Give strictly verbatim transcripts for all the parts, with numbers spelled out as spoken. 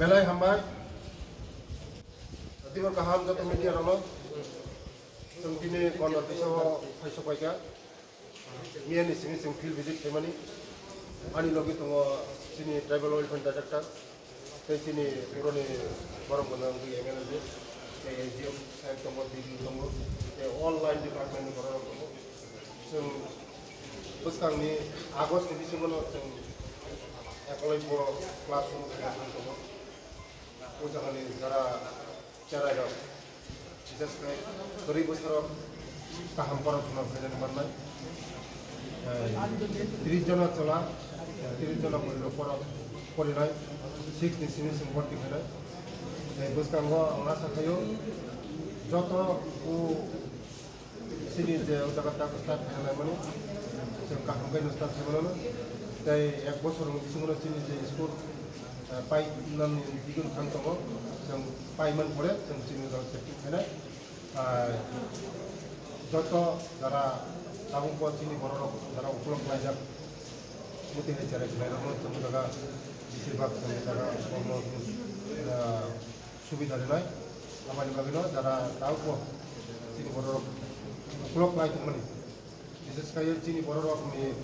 Belai hambai. Tibor kaham joto media rokno. Chwng tini Convertisa o phai sok paikha. Miyani simi chwng field visit khaimani. Ani logi tongo chini tribal welfare director. Tei chini puroni borom gwnang wngwi M L A, tei A G M sahib tongo, D D tongo, tei all line department ni borok rok tongo. Chwng bwskangni August ni bisingo no chwng Ekolobya classroom khaina thang tongo. O jagani jara cherai rok, bises khe kwrwi bwsaro kaham borok phano phainani mannai. Tris jona chwla, tris jona bwrwi rok borok porinai, six ni simi chwng bhorti khainai. Tei bwskango ang asa khaio joto o Chini je o jaga tak start khlaimani, chwng kaham khe no start khlaimano. Tei ek bosor ni bisingo chini je school, eh, pai nani digin thang tongo, chwng pai man pore chwng chini jaga setting khainai. Ah, joto jara tabuk bo chini borok rok jara ukulok khlaijak, muti hai cherai khlai rokno chwng jaga bisir bak chwng jaga kormo, ah, subida rinai, aboni bagwino jara tabukbo chini bororok ukulok lai tongmani. Bises khe chini bororokni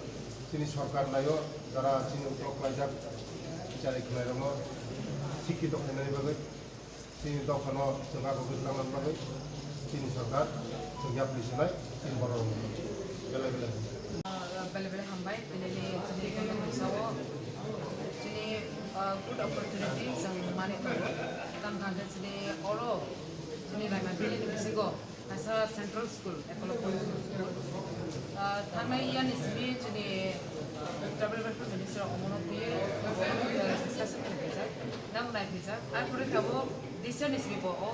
chini sorkar naio, jara chini ukulok laijak, bichari khwlairokno sikkito khainani bagwi, chini dophano chwng abo bwswk nangmani bagwi chini sorkar chwng yapri sinai chini bororokno belai belai. Ah, belai belai hambai, tini ni chini Convertisa o chini, ah, good opportunity chwng manwi tongo. Tamo hwnkhe chini oro chini Raima Valley ni bisingo kaisa central school, Ekolobya School. Ah, thangnai yani simi chini, ah, tribal welfare minister omono twiwi, ah, discussion khaijak, nang naiphaijak. Arpore tabuk this year ni simi bo o,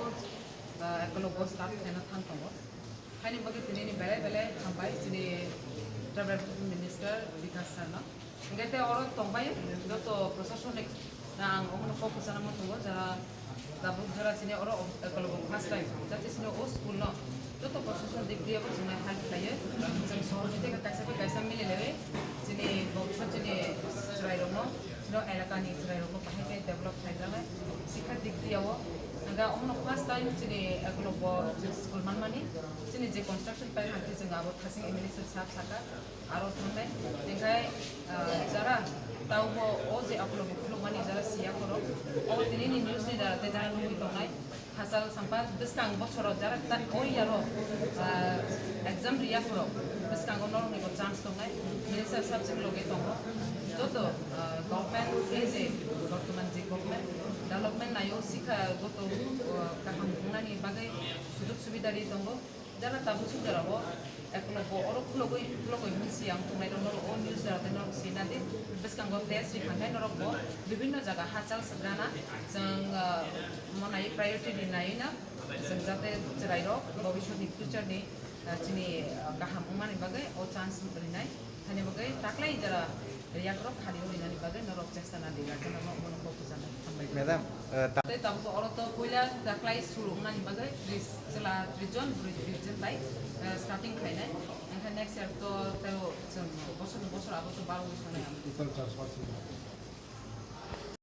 ah, Ekolobya start khaina thang tongo. Haini bagwi tini ni belai belai hambai chini tribal minister Bikash sir no. Hingke te oro tongbai joto prosasonik na ang omono kok kwchana muchungo jara tabuk jora chini oro Ekolobya first time jate chini o school no joto prosason dik diye bo chwngno help khlaiyo. Chwng sohor ni tei kaisa bai kaisa mili lewi chini bobisot chini chwrai rokno chini elaka ni chwrai rokno bahai khe develop khlai rwnai sikha dik diya o. Hingke omono first time chini Ekolobya school manmani. Chini je construction pai hwnkhe chwng abo thasing M L A sir sab saka aro thangnai. Hingkhai, ah, jara taubo o je Ekolobya khulukmani jara siya khoro. O tini ni news ni jara tei jara nugwi tongnai. Hachal sampa bwskang bosoro jara ta o yaro, ah, exam riya khoro. Bwskango norokni bo chance tongnai. Minister sab chini loge tongo. Joto, ah, government, A J, bortoman je government, development nayo sikha joto, ah, kaham wngnani bagwi sujug subida ri tongo. Jara tabuk suk jora o Ekolobya oro khulogwi khulogwi hwnwi siyang tongnai rok norok o news jora tei norok sina di. Bwskango test ri hwnkhe norok bo bibinno jaga hachal swk gana chwng, ah, monai priority ri nai na chwng jate chwrai rok bobisot ni future ni, ah, chini, ah, kaham wngmani bagwi o chance rinai. Hani bagwi taklai jora yakrok khani rinani bagwi norok chesta na di, norok bono kok bwchana hambai. Madam, eh, ta- Tei tabuk oro to puila taklai suru wngnani bagwi tris, chwla tris jon, bwrwi tris jon bai, eh, starting khlainai. Hingkhe next year to tei o chwng bosor ni bosor abo to barwi thangnai ang. Total charge hor sini.